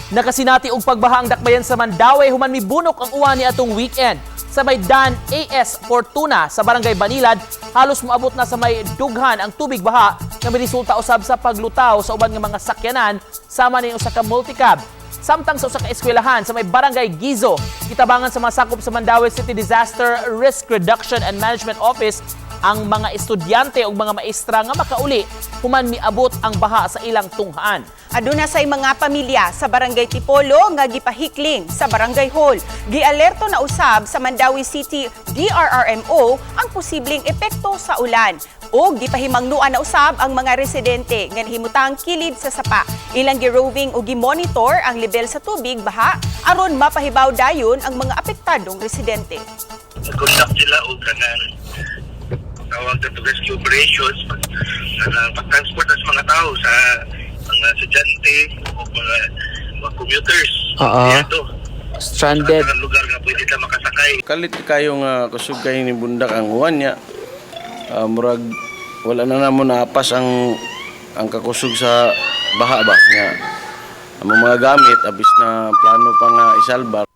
Nakasinati og pagbaha ang dakbayan sa Mandaue human mibunok ang uwan niadtong weekend. Sa may Dan AS Fortuna sa Barangay Banilad, halos moabot na sa may dughan ang tubig baha nga miresulta usab sa paglutaw sa uban nga mga sakyanan sama ni usa ka multicab. Samtang sa usa ka eskwelahan sa may Barangay Gizo, gitabangan sa mga sakop sa Mandaue City Disaster Risk Reduction and Management Office ang mga estudyante ug mga maestra nga makauli human miabot ang baha sa ilang tunghaan. Aduna say mga pamilya sa Barangay Tipolo nga gipahikling sa Barangay Hall. Gialerto na usab sa Mandaue City DRRMO ang posibleng epekto sa ulan. O gipahimangnuan na usab ang mga residente nga nahimutang kilid sa sapa. Ilang giroving o gimonitor ang level sa tubig baha aron mapahibaw dayon ang mga apektadong residente. Nag-conduct sila og kanang tawag na rescue operations, kanang pag-transport sa mga tao, sa mga estudyante o mga commuters. Dito, Stranded. sa lugar nga pwede ka makasakay. Kalit kayo nga kusog kayo ni bundak ang uwan niya. Murag wala na namo naapas ang kakusog sa baha ba nga ang mga gamit abis na plano pa nga isalba.